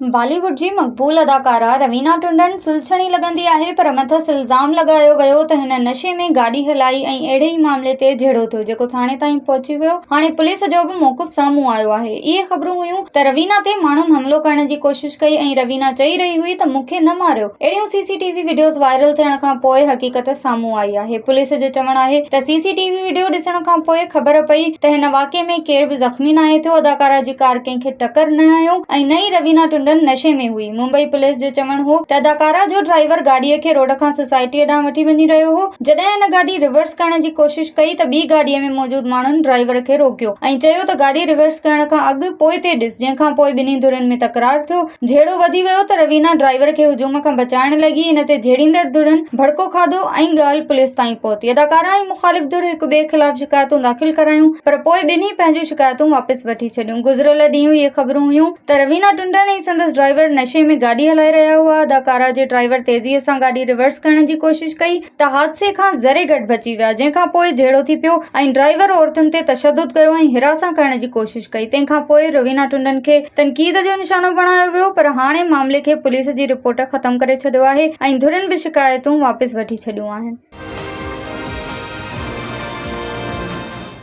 بالي wood جي مقبول اداڪارا روينا ٽنڊن سلڇڻي لڳندي آهي پر مٿس الزام لڳايو ويو ته هن نشي ۾ گاڏي هلائي ۽ اهڙي ئي معاملي تي جهيڙو ٿيو جيڪو ٿاڻي تائين پهچي ويو. هاڻي پوليس جو به موقف سامهون آيو آهي. اهي خبرون هيون ته روينا تي ماڻهن حملو ڪرڻ جي ڪوشش ڪئي ۽ روينا چئي رهي هئي ته مون کي نه ماريو. اهڙيون C C T V videos viral ٿيڻ کان پوء حقيقت سامهون آئي آهي. پوليس جو چوڻ آهي ته سي سي ٽي وي وڊيو ڏسڻ کان پوء خبر پئي ته هن واقعي ۾ ڪير به زخمي ناهي ٿيو، اداڪارا جي ڪار ڪنهن کي ٽڪر نه هنيو ۽ نه ئي روينا ٽنڊن نشي ۾ هئي. ممبئي پوليس جو چوڻ هو ته اداڪارا جو ڊرائيور گاڏيء کي روڊ کان سوسائٽيء ڏانهن وٺي وڃي رهيو هو، جڏهن هن گاڏي ريورس ڪرڻ جي ڪوشش ڪئي ته ٻي گاڏيء ۾ موجود ماڻهن ڊرائيور کي روڪيو ۽ چيو ته گاڏي ريورس ڪرڻ کان اڳ پوئتي ڏس، جنهن کان پوء ٻنهي ڌرين ۾ تڪرار ٿيو، جهيڙو وڌي ويو ته روينا ڊرائيور کي هجوم کان بچائڻ لڳي، ان تي جهيڙيندڙ ڌرين ڀڙڪو کاڌو ۽ ڳالهه پوليس تائين پهتي. اداڪارا ۽ مخالف ڌر هڪ ٻئي خلاف شڪايتون داخل ڪرايون پر پوء ٻنهي پنهنجون شڪايتون واپس وٺي ڇڏيون. گذريل ڏينهن اهي خبرون هيون ته روينا ٽنڊن ۽ سندس ڊرائيور نشي ۾ گاڏي هلائي رهيا هئا، اداڪارا جي ڊرائيور تيزيء سان گاڏي ريورس ڪرڻ جي ڪوشش ڪئي ته حادثي کان ذري گهٽ بچي ويا، جنهن کان پوء جهيڙو ٿي پيو ۽ ڊرائيور عورتن تي تشدد ڪيو ۽ هراسان ڪرڻ جي ڪوشش ڪئي، تنهن کان پوء روينا ٽنڊن کي تنقيد جو نشانو بڻايو ويو پر هاڻي معاملي کي پوليس جي رپورٽ ختم ڪري ڇڏيو آهي ۽ ڌرين به شڪايتون واپس وٺي ڇڏيون آهن.